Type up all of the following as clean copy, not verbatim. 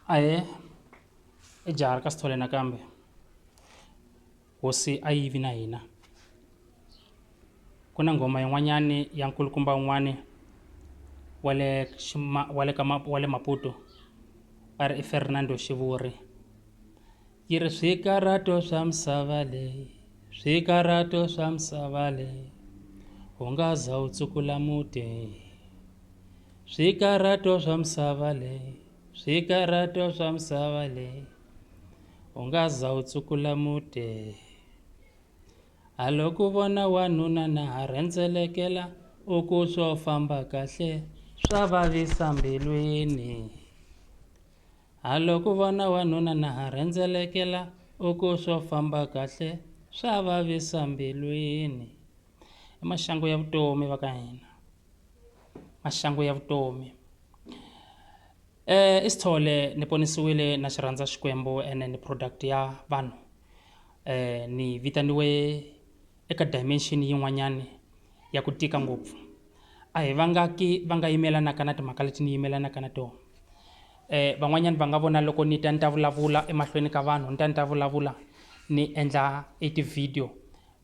Ahee i jaha ra ka Sithole nakambe hosi a yi vi na hina ku na nghoma yin'wanyani ya nkulukumba un'wani wa le wa le ka wa le Maputo va ri i Fernando Xivuri yi ri swikarato swa misava leyi swikarato swa misava leyi u nga za u tsukula muti. Swikarhato swa misava leyi, swikarhato swa misava leyi, u nga za u tsukula muti. A loko vona wanuna na ha rhendzelekela u ku swo famba kahle swa vavisa mbilwini. A loko vona wanuna na ha rhendzelekela u ku swo famba kahle swa vavisa mbilwini. I maxangu ya vutomi va ka hina. Maxangu ya vutomi i Sithole ni ponisiwile na xi rhandza Xikwembu ene ni product ya vanhu ni vitaniwe eka dimension yin'wanyani ya ku tika ngopfu a hi vangaki va nga yimelanaka na timhaka leti ni yimelanaka na tona van'wanyani va nga vona loko ni ta ni ta vulavula emahlweni ka vanhu ni ta ni ta vulavula ni endla e ti-video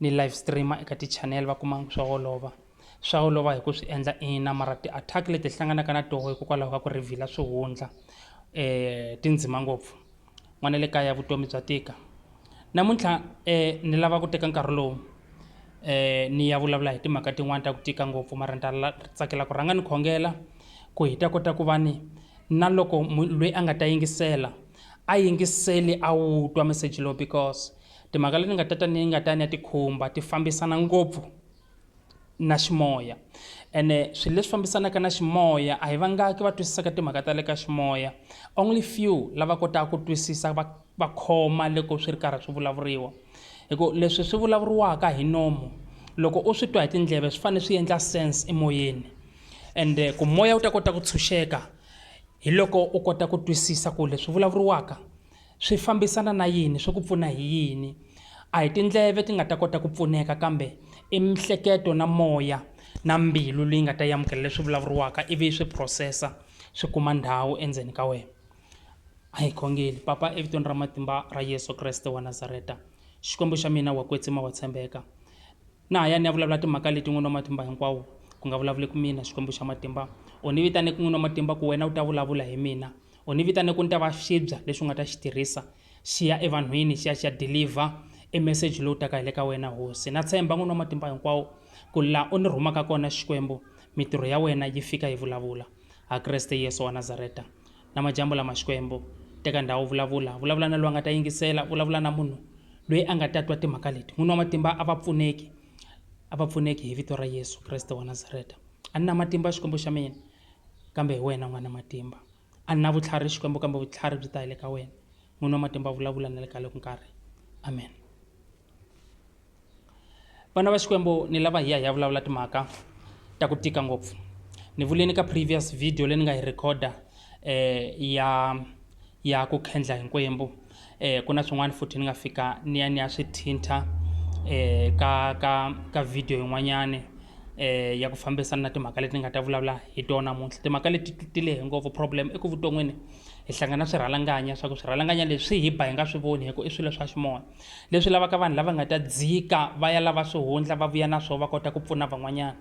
ni live stream-a eka ti-channel va kuma swa olova swa olova hi ku swi endla ina mara ti-attack leti hi hlanganaka na toho hikokwalaho ka ku reveal-a swihundla ti ndzima ngopfu n'wana le kaya vutomi bya tika namuntlha ni lava ku teka nkarhi lowu ni ya vulavula hi timhaka tin'wani ta ku tika ngopfu mara ni ta tsakela ku rhanga ni khongela ku hi ta kota ku va ni na loko loyi a nga ta yingisela a yingiseli a wu twa meseji lowu because Timhaka leti nga ta ta ni nga ta ni ya ti khumba ti fambisana ngopfu na ximoya ene swilo leswi fambisanaka na ximoya a hi vangaki va twisisaka timhaka ta le ka ximoya only few lava kotaka ku twisisa va va khoma loko swi ri karhi swi vulavuriwa hi ku leswi swi vulavuriwaka hi nomu loko u swi twa hi tindleve swi fanele swi endla sense emoyeni ende ku moya wu ta kota ku tshunxeka hi loko u kota ku twisisa ku leswi vulavuriwaka Swi fambisana na yini? Swi ku pfuna hi yini? A hi tindleve ti nga ta kota ku pfuneka kambe i mihleketo na moya na mbilu leyi nga ta amukela leswi vulavuriwaka ivi yi swi phurosesa swi kuma ndhawu endzeni ka wena. A hi khongeli. Papa evitweni ra matimba ra Yesu Kreste wa Nazareta, Xikwembu xa mina wa kwetsima wa tshembeka. Na ha ya ni ya vulavula timhaka leti N'wini wa matimba hinkwawo, ku nga vulavuli ku mina Xikwembu xa matimba. U ni vitane ku N'wini wa matimba ku wena u ta vulavula hi mina. U ni vitane ku ni ta va xibya lexi u nga ta xi tirhisa xi ya evanhwini xi ya xi ya deliver e message lowu taka hi le ka wena Hosi. Na tshemba N'wini wa matimba hinkwawo ku la u ni rhumaka kona Xikwembu mitirho ya wena yi fika yi vulavula. Ha Kreste Yesu wa Nazareta. Na madyambu lama Xikwembu, teka ndhawu vulavula, vulavula na loyi a nga ta yingisela, vulavula na munhu loyi a nga ta twa timhaka leti. N'wini wa matimba a va pfuneki, a va pfuneki hi vito ra Yesu Kreste wa Nazareta. A ni na matimba Xikwembu xa mina, kambe hi wena u nga na matimba. A ni na vutlhari Xikwembu kambe vutlhari byi ta hi le ka wena. N'wini wa matimba vulavula na le ka loko nkarhi. Amen. Vana va Xikwembu ni lava hi ya hi ya vulavula timhaka ta ku tika ngopfu. Ni vuleni ka previous video leyi ni nga yi recorder ya ya ku khendla hinkwembu ku na swin'wana futhi ni nga fika ni ya ni ya swi thintha ka ka ka video yin'wanyani ya ku fambisana na timhaka leti ni nga ta vulavula hi tona namuntlha. Timhaka leti ti lehe ngopfu problem i ku vuton'wini hi hlangana na swirhalanganya swa ku swirhalanganya leswi hi ba hi nga swi voni hi ku i swilo swa ximoya leswi lavaka vanhu lava nga ta dzika va ya lava swihundla va vuya na swona va kota ku pfuna van'wanyana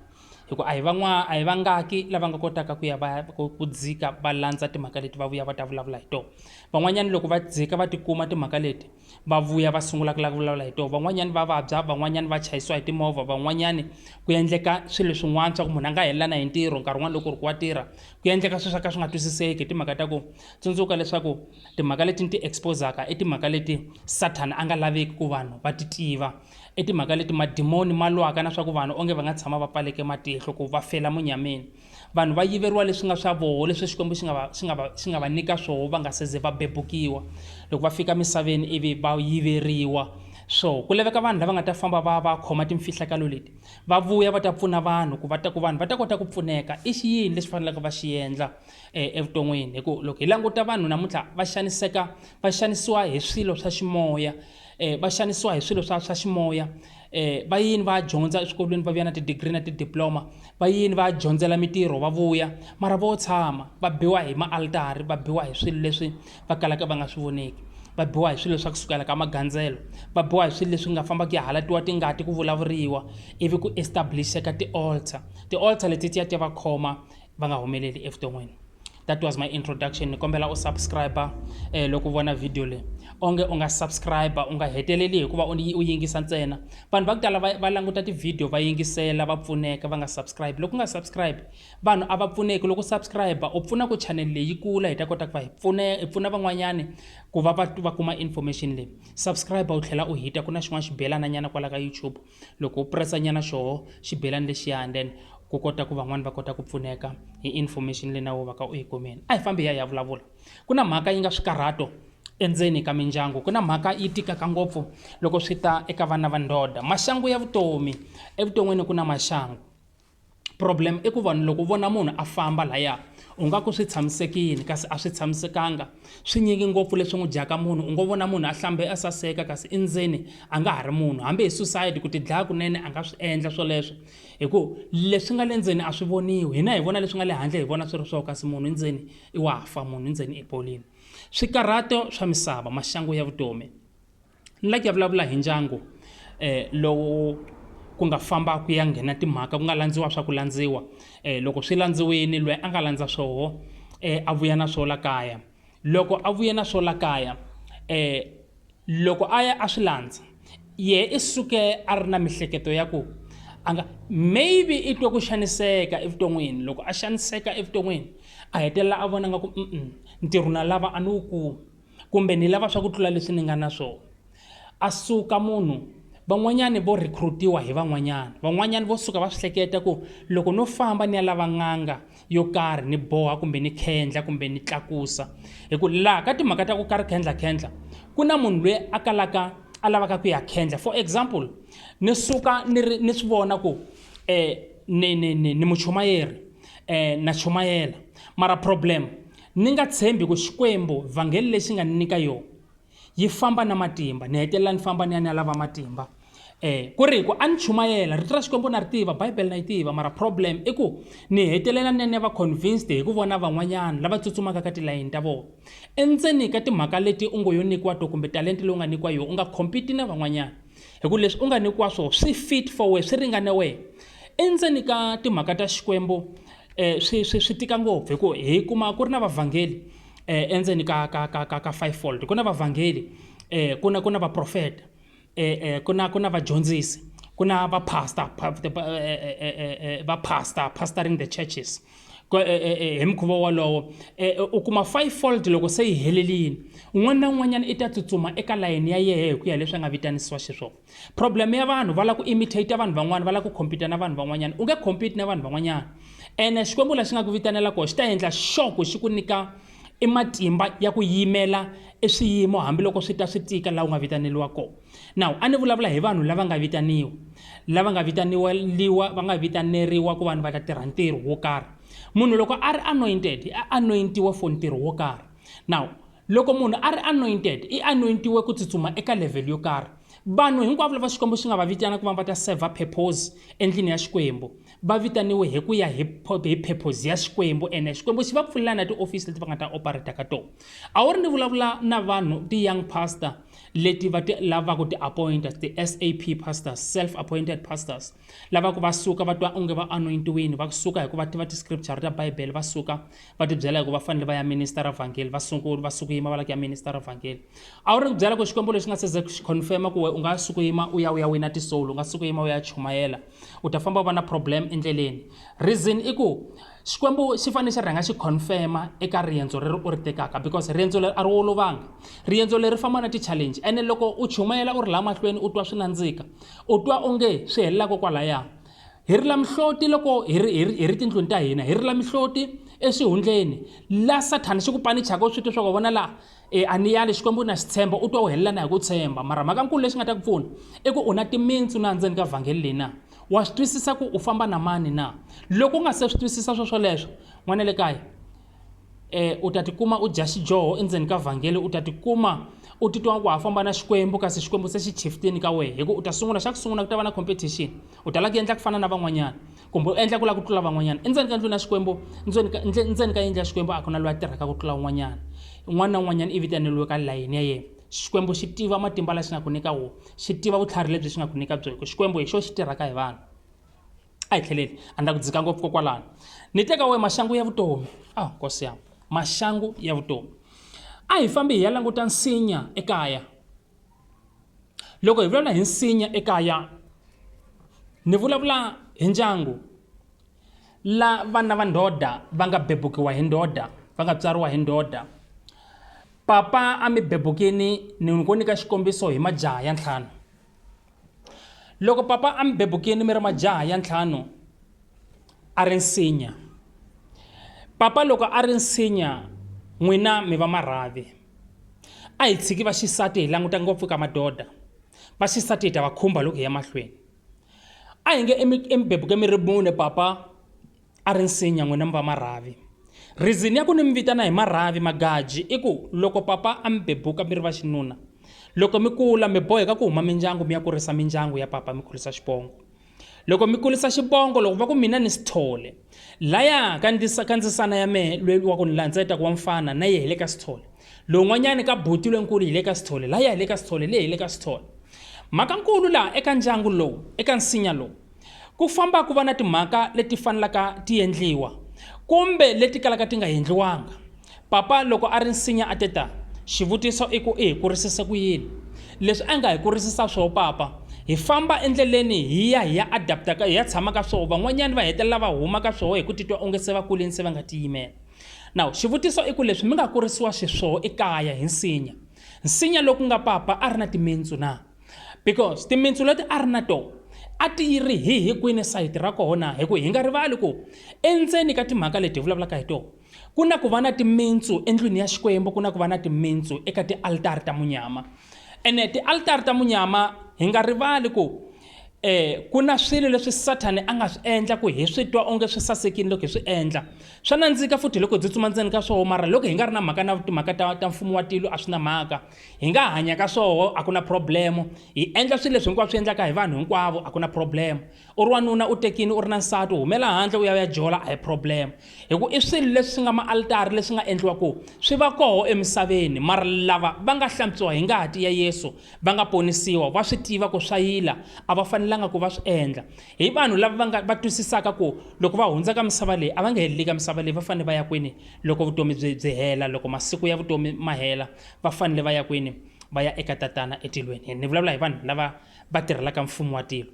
hi ku a hi van'wana a hi vangaki lava nga kotaka ku ya va ku dzika va landza timhaka leti va vuya va ta vulavula hi tona van'wanyana loko va dzika va tikuma timhaka leti va vuya va sungula ku lava ku vulavula hi tona van'wanyana va vabya van'wanyana va chayisiwa hi timovha van'wanyana ku endleka swilo swin'wana swa ku munhu a nga helela na hi ntirho nkarhi wun'wana loko ku ri ku wa tirha ku endleka swilo swa ka swi nga twisiseki hi timhaka ta ku tsundzuka leswaku timhaka leti ni ti expose-aka i timhaka leti sathana a nga laveki ku vanhu va ti tiva I timhaka leti madimoni ma lwaka na swa ku vanhu onge va nga tshama va pfaleke matihlo ku va fela munyameni. Vanhu va yiveriwa leswi nga swa voho leswi Xikwembu xi nga va xi nga va xi nga va nyika swoho va nga se ze va bebukiwa. Loko va fika misaveni ivi va yiveriwa swoho. Ku laveka vanhu lava nga ta famba va va khoma timfihlakalo leti va vuya va ta pfuna vanhu ku va ta ku vanhu va ta kota ku pfuneka. I xi yini lexi faneleke va xi endla evuton'wini hi ku loko hi languta vanhu namuntlha va xaniseka va xanisiwa hi swilo swa ximoya. Va xanisiwa hi swilo swa swa ximoya. Va yini va ya dyondza eswikolweni va vuya na ti-degree na ti-diploma, va yini va ya dyondzela mintirho va vuya mara vo tshama va biwa hi maaltari va biwa hi swilo leswi va kalaka va nga swi voneki va biwa hi swilo swa kusukela ka magandzelo va biwa hi swilo leswi nga fambaka ya halatiwa tingati ku vulavuriwa ivi ku establisheka ti-altar ti-altar leti ti ya ti ya va khoma va nga humeleli evuton'wini that was my introduction ni kombela u subscribe eh, loko u vona video leyi onge u nga subscribe u nga heteleli hikuva u yingisa ntsena vanhu va ku tala va languta ti-video va yingisela va pfuneka va nga subscribe loko u nga subscribe vanhu a va pfuneki loko u subscribe u pfuna ku channel leyi yi kula hi ta kota ku va hi pfune hi pfuna van'wanyani ku va va va kuma information leyi subscribe u tlhela u hita ku na xin'wana xibelana nyana kwala ka YouTube loko u pressa nyana xoho xibelani lexiya and then ku kota ku van'wani va kota ku pfuneka hi information leyi na wo va ka u yi kumile a hi fambi hi ya hi ya vulavula ku na mhaka yi nga swikarhato endzeni ka mindyangu ku na mhaka yi tikaka ngopfu loko swi ta eka vana va ndoda maxangu ya vutomi evuton'wini ku na maxangu problem i ku vanhu loko u vona munhu a famba laya u nga ku swi tshamisekile kasi a swi tshamisekanga swi nyingi ngopfu leswi n'wi dyaka munhu u ngo vona munhu a hlambe a saseka kasi endzeni a nga ha ri munhu hambi hi suicide ku tidlaya kunene a nga swi endla swoleswo hi ku leswi nga le ndzeni a swi voniwi hina hi vona leswi nga le handle hi vona swi ri swona kasi munhu endzeni i wa fa munhu endzeni i bolile swikarhato swa misava maxangu ya vutomi Ni la ku ya vulavula hi ndyangu lowu ku nga famba ku ya nghena timhaka ku nga landziwa swa ku landziwa loko swi landziwini loyi a nga landza swoho a vuya na swo la kaya loko a vuye na swo la kaya loko a ya a swi landza yehe i suke a ri na mihleketo ya ku a nga maybe i twe ku xaniseka evuton'wini loko a xaniseka evuton'wini a hetelela a vona nga ku ntirho na lava a ni wu kumi. Kumbe ni lava swa ku tlula leswi ni nga na swona. A suka munhu, van'wanyani vo recruit-iwa hi van'wanyana, van'wanyana vo suka va swi hleketa ku loko no famba ni ya lava n'anga yo karhi ni boha kumbe ni khendla kumbe ni tlakusa hi ku laha ka timhaka ta ku karhi khendlakhendla ku na munhu loyi a kalaka a lavaka ku ya khendla for example ni suka ni ri ni swi vona ku ni ni ni ni muchumayeri na chumayela mara problem Ni nga tshembi ku Xikwembu, vhangeli leyi xi nga ni nyika yona, yi famba na matimba. Ni hetelela ni famba ni ya ni ya lava matimba. Ku ri hi ku a ni chumayela, rito ra Xikwembu na ri tiva, Bible na yi tiva, mara problem i ku ni hetelela ni ya ni ya va convinced hi ku vona van'wanyana lava tsutsumaka ka tilayini ta vona. Endzeni ka timhaka leti u ngo yo nyikiwa to kumbe talenta leyi u nga nyikiwa yona, u nga compete na van'wanyana. Hi ku leswi u nga nyikiwa swona swi fit for wena, swi ringane wena. Endzeni ka timhaka ta Xikwembu swi swi swi tika ngopfu hi ku hi kuma ku ri na vavhangeli endzeni ka ka ka ka ka five fold ku na vavhangeli ku na ku na vaprofeta ku na ku na vadyondzisi ku na va pastor va pastor pastoring the churches hi mukhuva wolowo u kuma five fold loko se yi helelile un'wana na un'wanyana i ta tsutsuma eka layeni ya yehe hi ku ya leswi a nga vitanisiwa xiswona. Problem ya vanhu va lava ku imitate vanhu van'wana va lava ku compete na vanhu van'wanyana u nge compete na vanhu van'wanyana ene Xikwembu lexi nga ku vitanela kona xi ta endla sure ku xi ku nyika i matimba ya ku yimela e swiyimo hambiloko swi ta swi tika laha u nga vitaneliwa kona now a ni vulavula hi vanhu lava nga vitaniwa lava nga vitaniweliwa va nga vitaneriwa ku vanhu va ta tirha ntirho wo karhi munhu loko a ri anointed a anointiwa for ntirho wo karhi now Loko munhu a ri anointed, i anointiwe ku tsutsuma eka level yo karhi. Vanhu hinkwavo lava Xikwembu xi nga va vitana ku va va ta serve purpose endlini ya Xikwembu, va vitaniwe hi ku ya hi hi purpose ya Xikwembu ene Xikwembu xi va pfulela na tiofisi leti va nga ta operate ka tona. A wu ri ni vulavula na vanhu ti-young pastor leti va ti lavaka ti appoint ti-S_A_P pastors, self appointed pastors, lava ku va suka va twa onge va anointiwini va suka hi ku va tiva ti-scripture ta Bible va suka va tibyela hi ku va fanele va ya minister vhangeli va sungula va sukuyima va lava ku ya minister vhangeli a wu ri ku byela ku Xikwembu lexi nga se ze xi confirm ku we u nga sukuyima u ya u ya wina ti-soul u nga sukuyima u ya chumayela u ta famba u va na problem endleleni reason i ku Xikwembu xi fanele xi rhanga xi confirm eka riendzo leri u ri tekaka because riendzo leri a ri olovanga riendzo leri famba na ti-challenge ene loko u chumayela u ri laha mahlweni u twa swi nandzika u twa onge swi helela kokwalaya Hi rila mihloti loko hi ri hi ri hi ri tindlwini ta hina, hi rila mihloti exihundleni la Sathana xi ku panichaka u swi twa swa ku vona la e a ni yali Xikwembu na xi tshemba u twa u helela na hi ku tshemba mara mhaka nkulu lexi nga ta ku pfuna i ku u na timintsu na ndzeni ka vhangeli leyi na wa swi twisisa ku u famba na mani na loko u nga se swi twisisa swo swoleswo n'wana le kaya. U ta tikuma u dya xidyoho endzeni ka vhangeli, u ta tikuma u titwa ku ha famba na Xikwembu kasi Xikwembu se xi shift-ini ka wehe hi ku u ta sungula xa ku sungula ku ta va na competition u ta lava ku endla ku fana na van'wanyana kumbe u endla ku lava ku tlula van'wanyana endzeni ka ndlwini ya Xikwembu ndzeni ka ndzeni ka yindlu ya Xikwembu a ku na loyi a tirhaka ku tlula un'wanyana un'wana na un'wanyana i vitaneliwe ka layeni ya yena Xikwembu xi tiva matimba la xi nga ku nyika wona xi tiva vutlhari lebyi xi nga ku nyika byona hi ku Xikwembu hi xona xi tirhaka hi vanhu. A hi tlheleli a ni la ku dzika ngopfu kokwalano ni teka we maxangu ya vutomi a ah, nkosi yam maxangu ya vutomi a hi fambi hi ya languta nsinya ekaya loko hi vulavula hi nsinya ekaya ni vulavula hi ndyangu la vana va ndhodha va nga bebukiwa hi ndhodha va nga tswariwa hi ndhodha papa a mi bebukini ni ku nyika xikombiso hi majaha ya ntlhanu Loko papa a mi bebukile mi ri majaha ya ntlhanu a ri nsinya. Papa loko a ri nsinya n'wina mi va marhavi. A hi tshiki va xisati hi languta ngopfu ka madoda. Va xisati hi ta va khumba loko hi ya mahlweni. A hi nge i mi bebuke mi ri mune papa a ri nsinya n'wina mi va marhavi. Reason ya ku ni mi vitana hi marhavi magaji i ku loko papa a mi bebuka mi ri va xinuna loko mi kula mi boheka ku huma mindyangu mi ya kurisa mindyangu ya papa mi kurisa xivongo. Loko mi kurisa xivongo loko va ku mina ni Sithole laya ka ndisa ka ndzisana ya mehe loyi wa ku ni landzeta ku wa mfana na yehe hi le ka Sithole lowun'wanyani ka buti loyinkulu hi le ka Sithole laya hi le ka Sithole le hi le ka Sithole. Mhaka nkulu laha eka ndyangu lowu eka nsinya lowu Ku famba ku va na timhaka leti fanelaka ti endliwa kumbe leti kalaka ti nga endliwanga. Papa loko a ri nsinya a te ta, xivutiso i ku i hi kurisise ku yini? Leswi a nga hi kurisisa swoho papa, hi famba endleleni hi ya hi ya adapta ka hi ya tshama ka swoho van'wanyana va hetelela va huma ka swoho hi ku titwa onge se va kulini se va nga tiyimela. Now xivutiso i ku leswi mi nga kurisiwa xiswoho ekaya hi nsinya, nsinya loku nga papa a ri na timintsu na? Because timintsu leti a ri na tona a ti yi ri hi hi kwini sayiti ra koho na hi ku hi nga rivali ku endzeni ka timhaka leti hi vulavulaka hi tona ku na ku va na timintsu endlwini ya Xikwembu ku na ku va na timintsu eka tialtari ta munyama ene tialtari ta munyama hi nga rivali ku ku na swilo leswi sathane a nga swi endla ku hi swi twa onge swi sasekile loko hi swi endla swa nandzika futhi loko hi tsutsuma ndzeni ka swona mara loko hi nga ri na mhaka na timhaka ta ta mfumo wa tilo a swi na mhaka Hi nga hanya ka swoho a ku na problem. Hi endla swilo leswi hinkwaswo swi endlaka hi vanhu hinkwavo a ku na problem. U ri wanuna u tekile u ri na nsati u humela handle u ya u ya jola a hi problem. Hi ku i swilo leswi swi nga maaltari leswi nga endliwa ku swi va koho emisaveni mara lava va nga hlantswiwa hi ngati ya Yesu va nga ponisiwa va swi tiva ku swa yila a va fanelanga ku va swi endla. Hi vanhu lava va nga va twisisaka ku loko va hundza ka misava leyi a va nge heleli ka misava leyi va fanele va ya kwini loko vutomi byi byi hela loko masiku ya vutomi ma hela. Va fanele va ya kwini? Va ya eka Tatana etilweni. Ni vulavula hi vanhu lava va tirhelaka Mfumo wa tilo.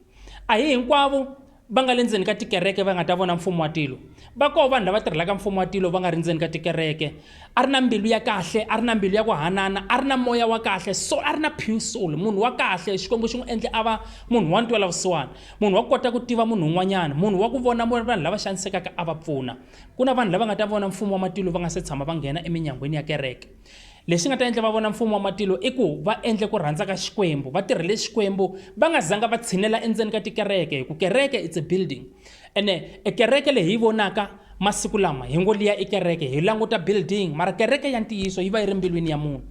A hi hinkwavo va nga le ndzeni ka tikereke va nga ta vona Mfumo wa tilo. Va koho vanhu lava tirhelaka Mfumo wa tilo va nga ri ndzeni ka tikereke. A ri na mbilu ya kahle, a ri na mbilu ya ku hanana, a ri na moya wa kahle, so a ri na pure soul, munhu wa kahle. Xikwembu xi n'wi endle a va munhu wa ntwela-vusiwana, munhu wa ku kota ku tiva munhu un'wanyana, munhu wa ku vona vanhu lava xanisekaka a va pfuna. Ku na vanhu lava nga ta vona Mfumo wa matilo va nga se tshama va nghena eminyangweni ya kereke. Lexi nga ta endla va vona Mfumo wa matilo i ku va endle ku rhandza ka Xikwembu, va tirhele Xikwembu va nga zanga va tshinela endzeni ka tikereke, hi ku kereke it's a building. Ene e kereke leyi hi yi vonaka masiku lama hi ngo liya i kereke hi languta building, mara kereke ya ntiyiso yi va yi ri mbilwini ya munhu.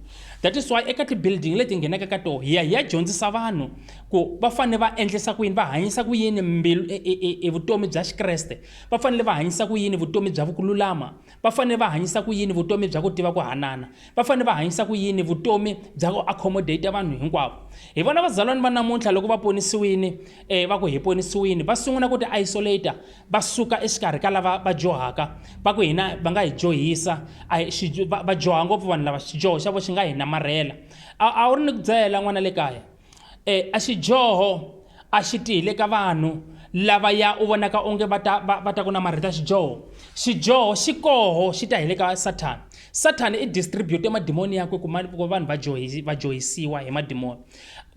That is why eka ti-building leti hi nghenaka ka toho hi ya hi ya dyondzisa vanhu ku va fanele va endlisa ku yini, va hanyisa ku yini mbilu e vutomi bya Xikreste, va fanele va hanyisa ku yini vutomi bya ku lulama. Va fanele va hanyisa ku yini vutomi bya ku tiva ku hanana? Va fanele va hanyisa ku yini vutomi bya ku accommodate vanhu hinkwavo? Hi vona vazalwana va namuntlha loko va ponisiwile, va ku hi ponisiwile, va sungula ku ti isolate, va suka exikarhi ka lava va dyohaka, va ku hina va nga hi dyohisa, a hi va dyoha ngopfu vanhu lava, xidyoho xa vona xi nga hi namarhela. A wu ri ni ku byela n'wana le kaya, a xidyoho a xi ti hi le ka vanhu lavaya u vonaka onge va ta va, va ta ku namarheta xidyoho. Xidyoho xi koho xi ta hi le ka Sathana. Sathana i distribute madimoni yakwe ku ku vanhu va va dyohisiwa hi madimoni.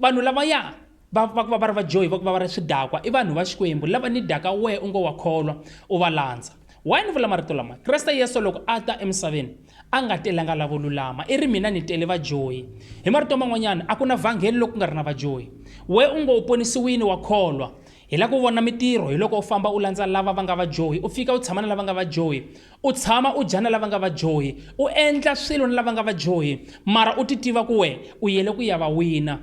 Vanhu lavaya va va ku va va ri vadyohi va ku va va ri swidakwa i vanhu va Xikwembu lava nidaka wehe u ngo wa kholwa u va landza. Why ni vula marito lama? Kreste Yesu loko a ta emisaveni a nga telanga lavo lulama, i ri mina ni tele vadyohi. Hi marito man'wanyana a ku na vhangeli loko ku nga ri na vadyohi. We u ngo u ponisiwile wa kholwa. Hi lava ku vona mitirho hi loko u famba u landza lava va nga vadyohi, u fika u tshama na lava nga vadyohi, u tshama u dya na lava nga vadyohi, u endla swilo na lava nga vadyohi, mara u ti tiva ku we u yele ku ya va wina.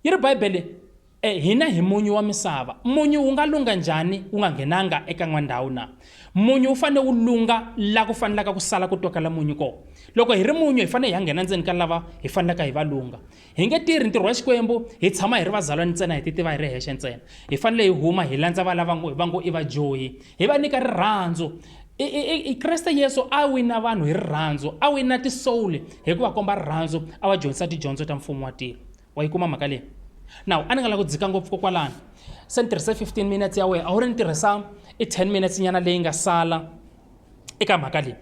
Yi ri Bibele, E, hina hi munyu wa misava. Munyu wu nga lunga njhani wu nga nghenanga eka n'wandhawu na? Munyu wu fanele wu lunga la ku fanelaka ku sala ku twakala munyu kona. Loko hi ri munyu hi fanele hi ya nghena ndzeni ka lava hi fanelaka hi va lunga. Hi nge tirhi ntirho wa Xikwembu hi tshama hi ri vazalwana ntsena hi titiva hi ri hexe ntsena. Hi fanele hi huma hi landza va lava ngo va ngo i vadyohi, hi va nyika rirhandzu. I, i, i, Kreste Yesu a wina vanhu hi rirhandzu, a wina ti-soul hi ku va komba rirhandzu, a va dyondzisa tidyondzo ta Mfumo wa tilo. Wa yi kuma mhaka leyi? Now a ni nga lavi ku dzika ngopfu kokwalano, se ni tirhise 15 minutes ya wena, a wu ri ni tirhisa i 10 minutes nyana leyi nga sala eka mhaka leyi.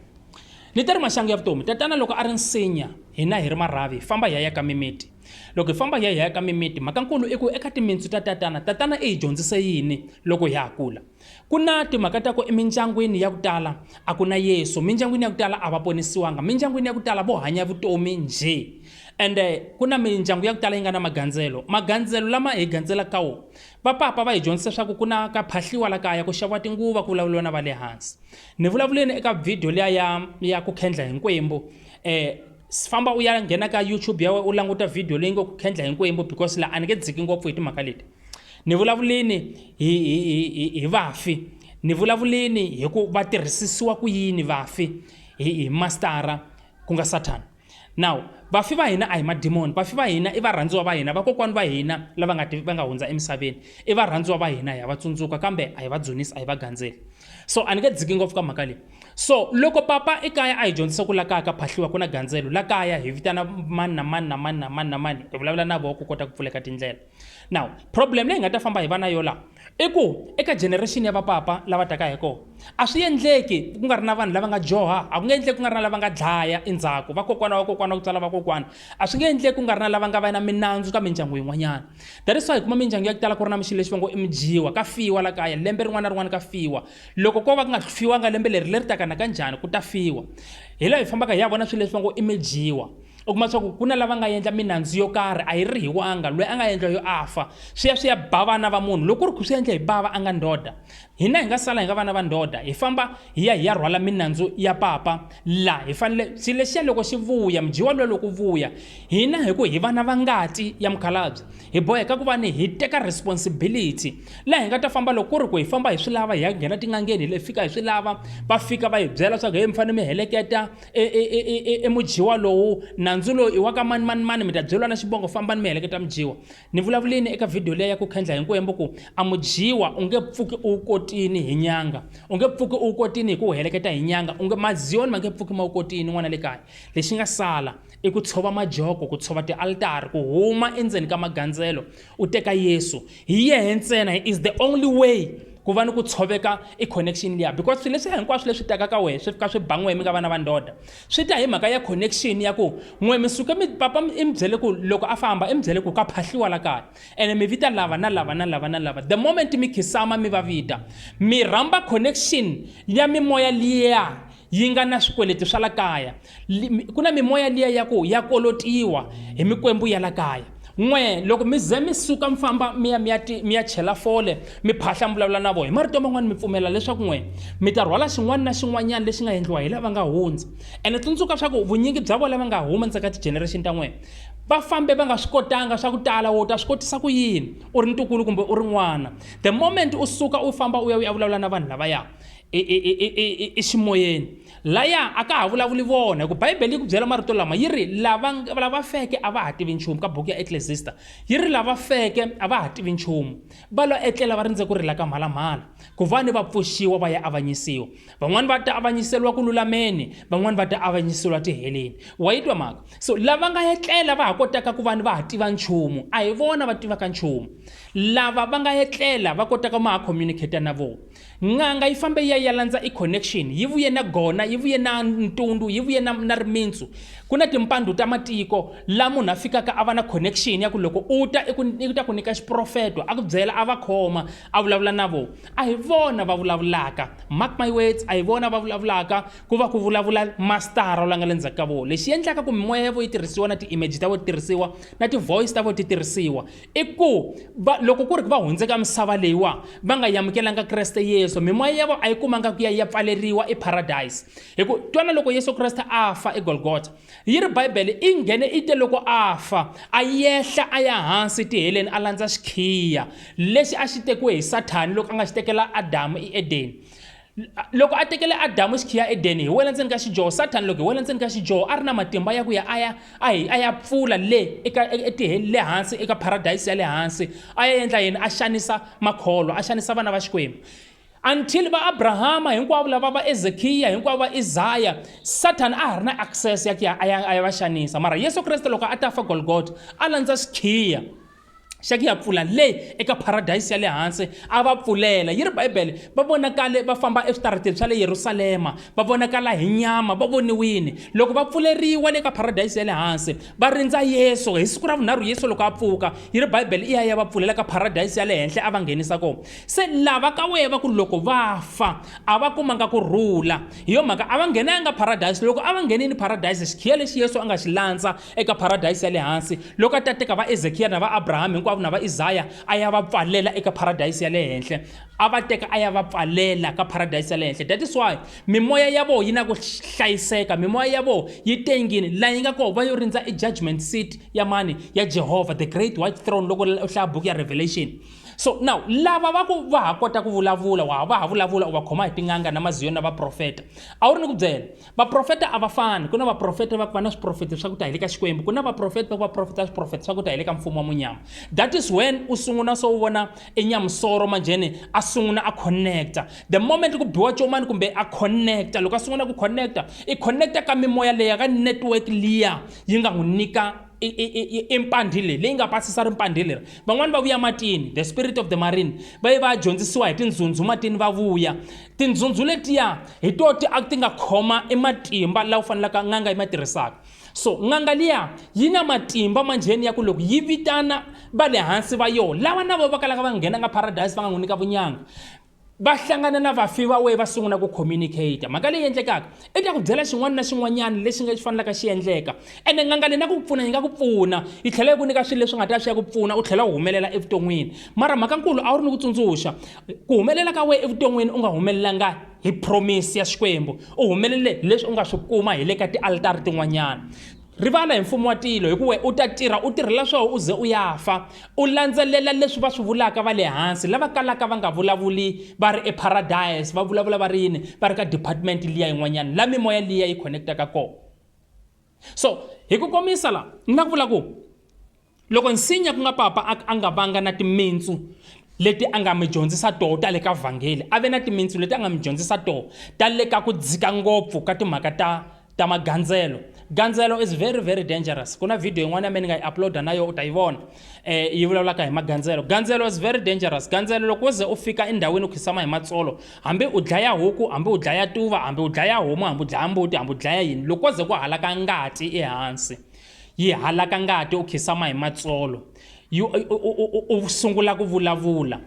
Ni te ri maxangu ya vutomi, tatana loko a ri nsinya hina hi ri marhavi hi famba hi ya ya ka mimiti. Loko hi famba hi ya hi ya ka mimiti, mhakankulu i ku eka timintsu ta tatana, tatana i hi dyondzise yini loko hi ha kula? Ku na timhaka ta ku emindyangwini ya ku tala a ku na Yesu, mindyangwini ya ku tala a va ponisiwanga, mindyangwini ya ku tala vo hanya vutomi njhe. Ende ku na mindyangu ya ku tala yi nga na magandzelo, magandzelo lama hi gandzelaka ka wona, va papa va hi dyondzisa swa ku ku na ka phahliwa la kaya, ku xaviwa tinguva, ku vulavuriwa na va le hansi. Ni vulavuleni eka video liya ya ya ku khendla hinkwembu famba u ya nghena ka YouTube ya wena u languta video leyi ngo ku khendla hinkwembu because la a ni nge dziki ngopfu hi timhaka leti. Ni vulavuleni hi hi hi hi vafi, ni vulavuleni hi ku va tirhisisiwa ku yini vafi hi hi mastara ku nga Sathana. Now vafi va hina a hi madimoni, vafi va hina i varhandziwa va hina, vakokwani va hina lava nga va nga hundza emisaveni i varhandziwa va hina, ha va tsundzuka kambe a hi va dzunisi a hi va gandzeli. So a ni nge dziki ngopfu ka mhaka leyi. So loko papa ekaya a hi dyondzisa ku la kaya ka phahliwa ku na gandzelo, la kaya hi vitana mani na mani na mani na mani na mani hi vulavula na voho ku kota ku pfuleka tindlela. Now problem leyi hi nga ta famba hi va na yona la i ku eka generation ya vapapa lava taka hi kona a swi endleki ku nga ri na vanhu lava nga dyoha, a ku nge endleki ku nga ri na lava nga dlaya endzhaku vakokwana wa kokwana ku tswala vakokwana, a swi nge endleki ku nga ri na lava nga va na minandzu ka mindyangu yin'wanyana. That is why hi kuma mindyangu ya ku tala ku ri na xilo lexi va ngo i mudyiwa, ka fiwa la kaya lembe rin'wana na rin'wana ka fiwa, loko ko va ku nga fiwanga lembe leri leri taka nakanjhani ku ta fiwa. Hi laha hi fambaka hi ya vona swilo leswi va ngo i midyiwa. U kuma swa ku ku na lava nga endla minandzu yo karhi a yi rihiwanga, loyi a nga endla yo a fa swi ya swi ya ba vana va munhu. Loko ku ri ku swi endle hi bava a nga ndhodha, hina hi nga sala hi nga vana va ndhodha hi famba hi ya hi ya rhwala minandzu ya papa la hi fanele xilo lexiya loko xi vuya mudyiwa luya loko vuya hina hi ku hi vana va ngati ya mukhalabye hi boheka ku va ni hi teka responsibility laha hi nga ta famba loko ku ri ku hi famba hi swi lava hi ya nghena tin'angeni hi le fika hi swi lava va fika va hi byela swa ku hey mi fanele mi heleketa e mudyiwa lowu nandzu lowu i wa ka mani mani mani mi ta byeriwa na xivongo fambani mi heleketa mudyiwa. Ni vulavulini eka video liya ya ku khendla hinkwembu ku a mudyiwa u nge pfuki u wu kotini hi nyanga, u nge pfuki u wu kotini hi ku wu heleketa hi nyanga, u nge maziyoni ma nge pfuki ma wu kotini n'wana le kaya. Lexi nga sala i ku tshova majoko, ku tshova tialitari, ku huma endzeni ka magandzelo u teka Yesu. Hi yehe ntsena, he is the only way ku va ni ku tshoveka i connection liya because swilo leswiya hinkwaswo leswi taka ka wehe swi fika swi ba n'wehe mi nga vana va ndhodha swi ta hi mhaka ya connection ya ku n'we mi suke mi papa i mi byele ku loko a famba i mi byele ku ka phahliwa la kaya ene mi vita lava na lava na lava na lava the moment mi khisama mi va vita mi rhamba connection ya mimoya liya yi nga na swikweleti swa la kaya. Ku na mimoya liya ya ku ya kolotiwa hi mikwembu ya la kaya. N'we loko mi ze mi suka mi famba mi ya mi ya mi ya chela fole mi phahla mi vulavula na vona hi marito man'wani mi pfumela leswaku n'we mi ta rhwala xin'wana na xin'wanyana lexi nga endliwa hi lava nga hundza. Ene tsundzuka swa ku vunyingi bya vona lava nga huma ndzhaku ka ti-generation ta n'we va fambe va nga swi kotanga swa ku tala wo ta swi kotisa ku yini u ri ntukulu kumbe u ri n'wana. The moment u suka u famba u ya u ya vulavula na vanhu lavaya i ximoyeni laya a ka ha vulavuli vona hi ku bibele yi ku byela marito lama yi ri lava lava feke a va ha tivi nchumu ka buku ya Ecclesiastes yi ri lava feke a va ha tivi nchumu va lo etlela va rindze ku rila ka mhalamhala ku va ni va pfuxiwa va ya avanyisiwa van'wani va ta avanyiseriwa ku lulameni van'wani va ta avanyiseriwa tiheleni wa yi twa mhaka so lava nga etlela va ha kotaka ku va ni va ha tiva nchumu a hi vona va tivaka nchumu lava va nga etlela va kotaka ma ha communicate na vona. N'anga yi fambe yi ya yi ya landza i connection, yi vuye na gona, yi vuye na ntundu, yi vuye na na rimintsu. Ku na timpandu ta matiko la munhu a fikaka a va na connection ya ku loko u ta i ku i ta ku nyika xiprofeto a ku byela a va khoma a vulavula na vona. A hi vona va vulavulaka, mark my words, a hi vona va vulavulaka, ku va ku vulavula mastara la nga le ndzhaku ka vona. Lexi endlaka ku mimoya ya vona yi tirhisiwa na ti-image ta vona ti tirhisiwa na ti-voice ta vona ti tirhisiwa i ku va loko ku ri ku va hundze ka misava leyiwa va nga amukelanga Kreste Yesu, mimoya ya vona a yi kumanga ku ya yi ya pfaleriwa eparadise. Hi ku twana loko Yesu Kreste a fa eGolgotha, yi ri Bibele i nghene i te loko a fa a yehla a ya hansi tiheleni a landza xikhiya lexi a xi tekiwe hi Sathani loko a nga xi tekela Adamu eEdeni. Loko a tekele Adamu xikhiya Edeni, hi wela ndzeni ka xidyoho. Sathani loko hi wela ndzeni ka xidyoho a ri na matimba ya ku ya a ya a hi a ya pfula le eka etiheli le hansi eka paradise ya le hansi a ya endla yini a xanisa makholwa a xanisa vana va Xikwembu until va Abrahama hinkwavo lava va Ezekiya hinkwavo va Isaya Sathani a ha ri na access ya ku ya a ya a ya va xanisa mara Yesu Kreste loko a ta fa Golgotha a landza xikhiya xa ku ya pfula le eka paradise ya le hansi a va pfulela yi ri bibele va vonakale va famba eswitarateni swa le yerusalema va vonakala hi nyama va voniwile loko va pfuleriwa le ka paradise ya le hansi va rindza yesu hi siku ra vunharhu yesu loko a pfuka yi ri bibele i ya ya va pfulela ka paradise ya le henhla a va nghenisa kona se lava ka wehe va ku loko va fa a va kumanga ku rhula hi yo mhaka a va nghenanga paradise loko a va nghenini paradise xikhiya lexi yesu a nga xi landza eka paradise ya le hansi loko a ta teka va Ezekiya na va Abraham hinkwavo na va Isaya a ya va pfalela eka paradise ya le henhla a va teka a ya va pfalela ka paradise ya le henhla that is why mimoya ya vona yi na ku hlayiseka mimoya ya vona yi tengini laha yi nga kona va yo rindza i judgment seat ya mani ya Jehovah the great white throne loko u hlaya buku ya Revelation so now lava va ku va ha kota ku vulavula wa va ha vulavula u va khoma hi tin'anga na maziyoni na vaprofeta a wu ri ni ku byela Vaprofeta a va fani. Ku na vaprofeta va ku va na swiprofeto swa ku ta hi le ka Xikwembu, ku na vaprofeta va ku va profeta swiprofeto swa ku ta hi le ka mfumo wa munyama. That is when u sunguna so u vona enyamusoro manjheni a sunguna a connecta. The moment ku biwa comani kumbe a connecta, loko a sunguna ku connecta, i connecta ka mimoya leya ka network liya yi nga n'wi nyika i mpandhi leyi leyi nga pasisa rimpandhi leri van'wani va vuya matini the spirit of the marine va ye va ya dyondzisiwa hi tindzundzu matini va vuya tindzundzu letiya hi to ti a ti nga khoma i matimba lawa fanelaka n'anga yi ma tirhisaka so n'anga liya yi na matimba manjheni ya ku loko yi vitana va le hansi va yona lava na vo va kalaka va nghenanga paradise va nga n'wi nyika vunyanga va hlangana na vafi va wehe va sungula ku communicate mhaka leyi endlekaka i ta ku byela xin'wana na xin'wanyana lexi nga xi fanelaka xi endleka ene n'anga leyi na ku pfuna yi nga ku pfuna yi tlhela yi ku nyika swilo leswi nga ta swi ya ku pfuna u tlhela u humelela evuton'wini mara mhaka nkulu a wu ri ni ku tsundzuxa ku humelela ka wehe evuton'wini u nga humelelanga hi promise ya Xikwembu u humelele hi leswi u nga swi kuma hi le ka tialitari tin'wanyana rivala hi mfumo wa tilo hi ku we u ta tirha u tirhela swona u ze u ya fa u landzelela leswi va swi vulaka va le hansi lava kalaka va nga vulavuli va ri eparadise va vulavula va ri yini va ri ka department liya yin'wanyana la mimoya liya yi connectaka kona so hi ku komisa la ni nga ku vula ku Loko nsinya ku nga papa a a nga vanga na timintsu leti a nga mi dyondzisa toho ta le ka vhangeli, a ve na timintsu leti a nga mi dyondzisa toho ta le ka ku dzika ngopfu ka timhaka ta ta magandzelo. Gandzelo is very very dangerous. Ku na video yin'wana ya me ni nga yi upload-a na yo u ta yi vona yi vulavulaka hi magandzelo. Gandzelo is very dangerous. Gandzelo loko wo ze u fika endhawini u khinsama hi matsolo hambi u dlaya huku hambi u dlaya tuva hambi u dlaya homu hambi u dlaya mbuti hambi u dlaya yini loko ko ze ku halaka ngati ehansi yi halaka ngati u khisama hi matsolo u sungula ku vulavula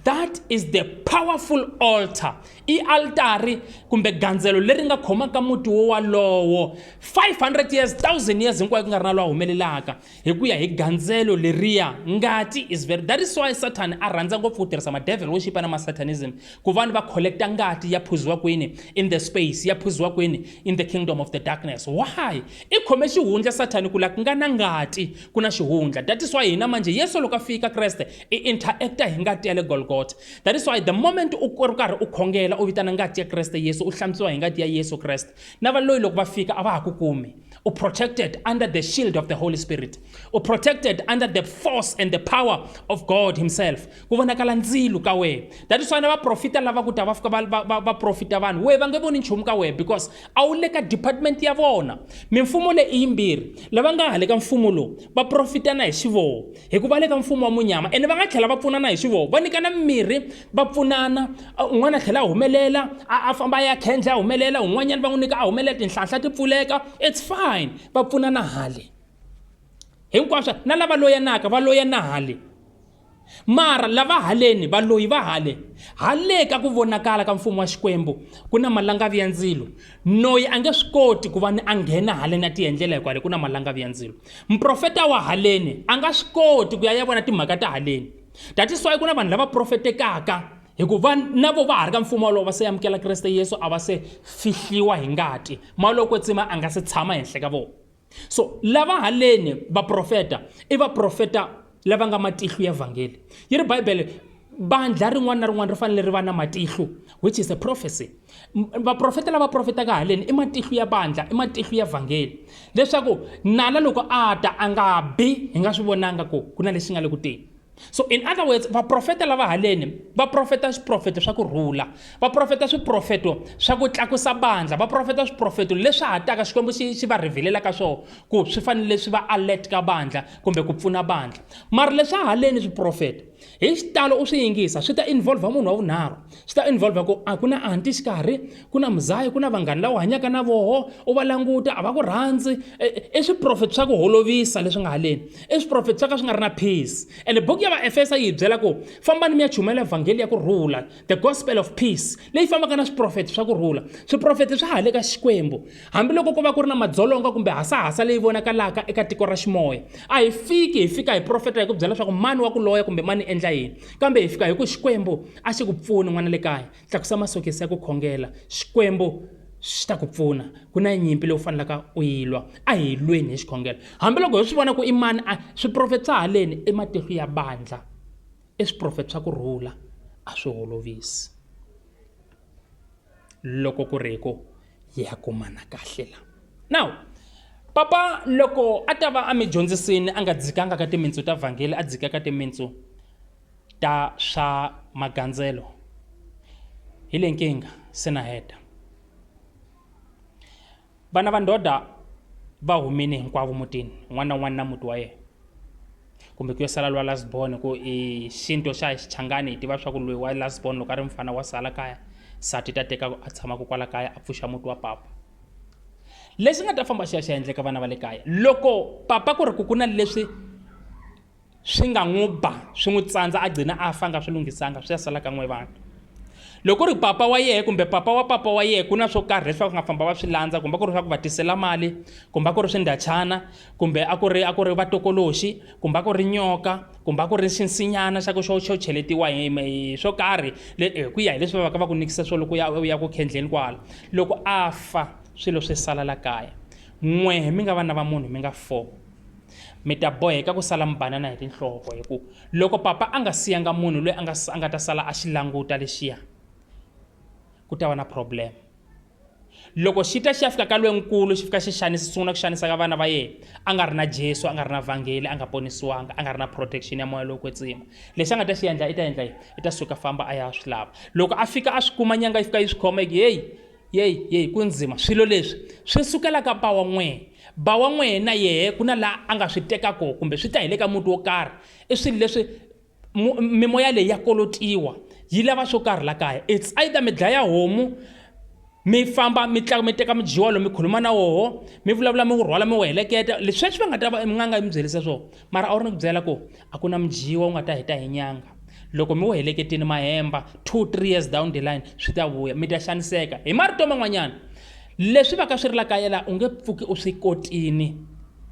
that is the powerful altar i altari kumbe gandzelo leri nga khomaka muti wo walowo 500 years 1000 years hinkwayo ku nga ri na lowa humelelaka hi ku ya hi gandzelo leriya ngati is very that is why satan a rhandza ngopfu ku tirhisa ma-devil worship na ma-satanism ku vanhu va collecta ngati ya phuziwa kwini in the space ya phuziwa kwini in the kingdom of the darkness why i khome xihundla sathani ku la ku nga na ngati ku na xihundla that is why hina manje yesu loko a fika kreste i interacta hi ngati ya le golgotha that is why the moment u ri karhi u khongela u vitana ngati ya kreste yesu u hlantswiwa hi ngati ya yesu kreste na valoyi loko va fika a va ha ku kumi. U protected under the shield of the Holy Spirit. U protected under the force and the power of God himself. Ku vonakala ndzilo ka wena. That is why na vaprofita lava ku ta va fika va va va va profita vanhu, we va nge voni nchumu ka wena because a wu le ka department ya vona. Mimfumo leyi i yimbirhi. Lava nga hale ka mfumo lowu va profitana hi xivoho hikuva le ka mfumo wa munyama ene va nga tlhela va pfunana hi xivoho, va nyikana mimirhi, va pfunana, un'wana a tlhela a humelela a famba a ya khendla a humelela, un'wanyana va n'wi nyika a humelela, tinhlanhla ti pfuleka, it's fine, va pfunana hale hinkwaswo. Na lava loyanaka va loyana hale, mara lava haleni valoyi va hale hale ka ku vonakala ka mfumo wa Xikwembu ku na malangavi ya ndzilo. Noyi a nge swi koti ku va ni a nghena haleni a tiendlela hi ku hale ku na malangavi ya ndzilo. Muprofeta wa haleni a nga swi koti ku ya ya vona timhaka ta haleni. That is why ku na vanhu lava profetekaka hikuva na vo va ha ri ka mfumo wolowo, va se amukela Kreste Yesu, a va se fihliwa hi ngati, moya lowo kwetsima a nga se tshama henhla ka vona. So lava haleni vaprofeta i vaprofeta lava nga matihlo ya vhangeli. Yi ri Bibele bandlha rin'wana na rin'wana ri fanele ri va na matihlo, which is a prophecy. Vaprofeta lava profetaka haleni i matihlo ya bandlha, i matihlo ya vhangeli, leswaku nala loko a ta a nga bi hi nga swi vonanga ku ku na lexi nga le ku teni. So in other words, vaprofeta lava haleni va profeta swiprofeto swa ku rhula, va profeta swiprofeto swa ku tlakusa bandlha, va profeta swiprofeto leswi ha taka Xikwembu xi xi va revealelaka ka swona ku swi fanele swi va alert ka bandlha kumbe ku pfuna bandlha. Mara leswa haleni swiprofeto hi xitalo u swi yingisa swi ta involve munhu wa vunharhu, swi ta involve ku a ku na anti xikarhi, ku na muzayi, ku na vanghana lava u hanyaka na voho, u va languta a va ku rhandzi. I swiprofeto swa ku holovisa leswi nga haleni, i swiprofeto swa ka swi nga ri na peace. Ene buku ya Vaefesa yi hi byela ku fambani mi ya chumayela vhangeli ya ku rhula, the gospel of peace, leyi fambaka na swiprofeto swa ku rhula. Swiprofeto swa hale ka Xikwembu, hambiloko ko va ku ri na madzolonga kumbe hasahasa leyi vonakalaka eka tiko ra ximoya, a hi fiki hi fika hi profeta hi ku byela leswaku mani wa ku loya kumbe mani endla yini, kambe hi fika hi ku Xikwembu a xi ku pfuni n'wana le kaya, tlakusa masokisi ya ku khongela, Xikwembu xi ta ku pfuna. Ku na nyimpi leyi u fanelaka u yi lwa, a hi lweni hi xikhongelo. Hambiloko hi swi vona ku i mani a swiprofeto swa haleni i matihlo ya bandlha, i swiprofeto swa ku rhula, a swi holovisi. Loko ku ri ku ya kumana kahle la. Now papa loko a ta va a mi dyondzisini a nga dzikanga ka timintsu ta vhangeli, a dzika ka timintsu ta swa magandzelo, hi le nkingha se na heta. Vana va ndodha va humini hinkwavo mutini, un'wana na un'wana na muti wa yena, kumbe ku yo sala lwa last born, ku i xinto xa Xichangani hi tiva swa ku loyi wa last born loko a ri mfana wa sala kaya, nsati ta teka a tshamaka kwala kaya a pfuxa muti wa papa. Lexi nga ta famba xi ya xi ya endleka vana va le kaya, loko papa ku ri ku ku na leswi swi nga n'wi ba swi n'wi tsandza a gcina a fa a nga swi lunghisanga, swi ya sala ka n'we vana. Loko ku ri papa wa yehe kumbe papa wa papa wa yehe ku na swo karhi leswi va nga famba va swi landza, kumbe ku ri swa ku va tisela mali, kumbe a ku ri swindhachana, kumbe a ku ri a ku ri vatokoloxi, kumbe a ku ri nyoka, kumbe a ku ri xinsinyana xa ku xo xo cheletiwa hi hi swo karhi hi ku ya hi leswi va va ka va ku nyikisa swona loko u ya u ya ku khendleni kwala. Loko a fa swilo swi sala la kaya, n'wehe mi nga vana va munhu mi nga four, mi ta boheka ku sala mi banana hi tinhloko hi ku loko papa a nga siyanga munhu loyi a nga a nga ta sala a xi languta lexiya, ku ta va na problem. Loko xi ta xi ya fika ka lwenkulu xi fika xi xanisa sungula ku xanisa ka vana va yena a nga ri na Jesu, a nga ri na vhangeli, a nga ponisiwanga, a nga ri na protection ya moya lowo kwetsima, lexi a nga ta xi endla i ta endla yini? I ta suka famba a ya swi lava. Loko a fika a swi kuma nyanga yi fika yi swi khoma yi ku heyi yeyi yeyi ku ndzima swilo leswi swi sukela ka ba wa n'wehe. Ba wa n'wehe na yehe ku na laha a nga swi teka kona kumbe swi ta hi le ka muti wo karhi, i swilo leswi mimoya leyi ya kolotiwa yi lava swo karhi la kaya. It's either mi dlaya homu mi famba mi mi teka mudyiwa lowu mi khuluma na woho mi vulavula mi wu rhwala mi wu heleketa, leswi sweswi va nga ta va n'anga yi mi byerisa swona, mara a wu ri ni ku byela ku a ku na mudyiwa wu nga ta heta hi nyanga. Loko mi wu heleketini ma hemba 2 3 years down the line swi ta vuya mi ta xaniseka. Hi marito man'wanyana leswi va ka swi ri la kaya la u nge pfuki u swi kotini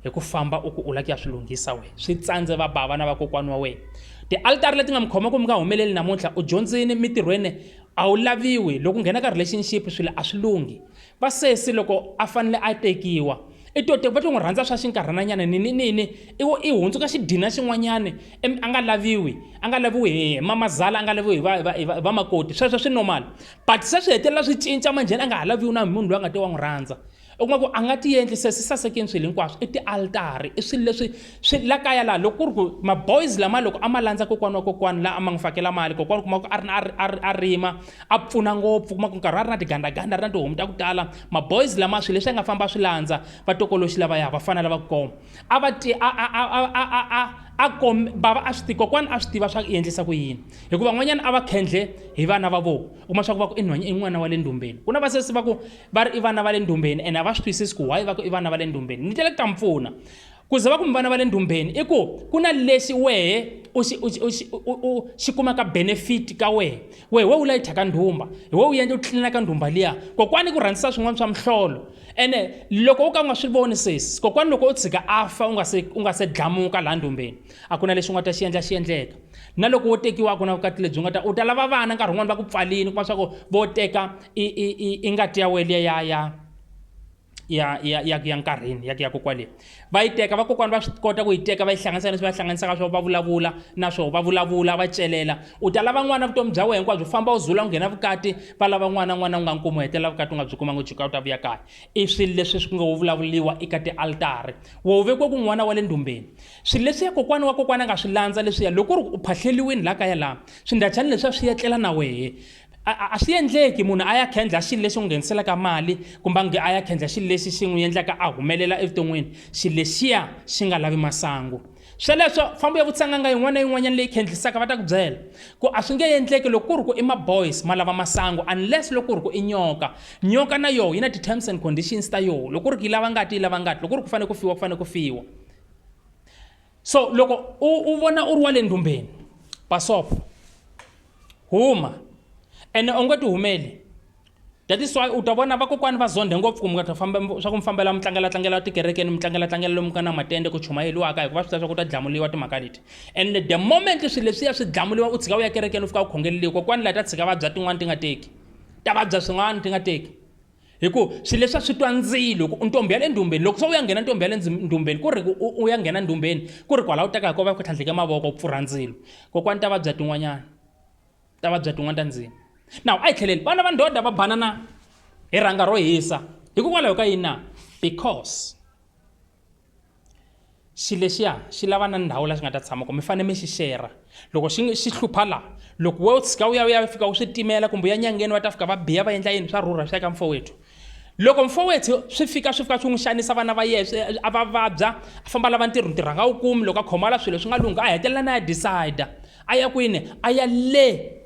hi ku famba u ku u lava ku ya swi lunghisa wena, swi tsandze va bava na vakokwani wa wena. Tialitari leti nga mi khoma ku mi nga humeleli namuntlha, u dyondzini mintirhweni a wu laviwi, loko u nghena ka relationship swilo a swi lunghi. Va sesi loko a fanele a tekiwa i to va to n'wi rhandza swa xinkarhananyana nini nini i i hundzuka xidina xin'wanyani a nga laviwi, a nga laviwi hi mamazala, a nga laviwi hi va hi va vamakoti, sweswo swi normal but se swi hetelela swi cinca manjheni a nga ha laviwi na hi munhu loyi a nga te wa n'wi rhandza. U kuma ku a nga ti endli se swi sasekini swilo hinkwaswo i tialtari i swilo leswi swi la kaya laha loko ku ri ku ma-boys lama loko a ma landza kokwana wa kokwana laha a ma n'wi fakela mali kokwana u kuma ku a ri na a ri a rima a pfuna ngopfu kuma ku nkarhi a ri na tigandaganda a ri na tihomu ta ku tala ma-boys lama swilo leswi a nga famba a swi landza va tokoloxi lavaya vafana lava ku koma a va ti a a a a a a a a kom bava a swi tiva kokwana a swi tiva swa ku endlisa ku yini hikuva van'wanyana a va khendle hi vana va vona u kuma swa ku va ku i nhwanya i n'wana wa le ndumbeni ku na vasesi va ku va ri i vana va le ndumbeni ene a va swi twisisi ku why va ku i vana va le ndumbeni ni tele ku ta mi pfuna ku ze va ku mi vana va le ndumbeni i ku ku na lexi wehe u xi u xi u xi u xi kumaka benefit ka wehe wehe we u layitha ka ndhumba hi we u endla u tlilina ka ndhumba liya kokwani ku rhandzisa swin'wana swa mihlolo ene loko u ka u nga swi voni sesi kokwani loko u tshika a fa u nga se u nga se dlamuka laha ndumbeni a ku na lexi u nga ta xi endla xi endleka na loko wo tekiwa a ku na vukati lebyi u nga ta u ta lava vana nkarhi wun'wani va ku pfalini kuma swa ku vo teka i i i i ngati ya wena liya ya ya ya ya ya ya nkarhini ya ya kokwale va yi teka vakokwani va swi kota ku yi teka va yi hlanganisa leswi va hlanganisaka swo va vulavula na swo va vulavula va celela u ta lava n'wana vutomi bya wena hinkwabyo famba u zula u nghena vukati va lava n'wana n'wana u nga nkumi u hetelela vukati u nga byi kumanga u jika u ta vuya kaya i swilo leswi swi nga wo vulavuriwa eka tialtari wo vekiwe ku n'wana wa le ndumbeni swilo leswiya kokwana wa kokwana a nga swi landza leswiya loko ku ri u phahleliwini laha kaya laha swindachani leswiya swi etlela na wehe a a swi endleki munhu a ya khendla xilo lexi n'wi ngheniselaka mali kumbe a ya khendla xilo lexi xi n'wi endlaka a humelela evuton'wini xilo lexiya xi nga lavi masangu sweleswo famba u ya vutisa n'anga yin'wana na yin'wanyana leyi khendlisaka va ta ku byela ku a swi nge endleki loko ku ri ku i ma-boys ma lava masangu unless loko ku ri ku i nyoka nyoka na yoho yi na ti-terms and conditions ta yoho loko ku ri ku yi lava ngati yi lava ngati loko ku ri ku fanele ku fiwa ku fanele ku fiwa so loko u u vona u ri wa le ndumbeni basopo huma ene u nge ti humeli that is why u ta vona vakokwani va zondhe ngopfu ku mi nga ta famba swa ku mi fambela mi tlangela tlangela tikerekeni mi tlangela tlangela lomu ka na matende ku chumayeriwaka hikuva swi tiva swa ku ta dlamuliwa timhaka leti and the moment swilo leswiya swi dlamuliwa u tshika u ya kerekeni u fika u khongeleliwa kokwani la ta tshika vabya tin'wani ti nga teki ta vabya swin'wana ti nga teki hi ku swilo leswi a swi twa ndzilo ku ntombi ya le ndumbeni loko se u ya nghena ntombi ya le ndumbeni ku ri ku u ya nghena ndumbeni ku ri kwalaho u teka hi ko va ku tlhandleke mavoko u pfurha ndzilo kokwani ta vabya tin'wanyana ta vabya tin'wana ta ndzilo now a hi tlheleli vana va ndhodha va banana hi rhanga ro hisa hikokwalaho ka yini na because xilo lexiya xi lava na ndhawu la xi nga ta tshama kona mi fanele mi xi share loko xi xi hlupha la loko wo tshika u ya u ya fika u swi timela kumbe u ya nyangeni va ta fika va biya va endla yini swa rhurha swi ya ka mfowethu loko mfowethu swi fika swi fika swi n'wi xanisa vana va yena a va vabya a famba lava ntirho ntirho a nga wu kumi loko a khomala swilo swi nga lunghi a hetelela na ya decide a ya kwini a ya le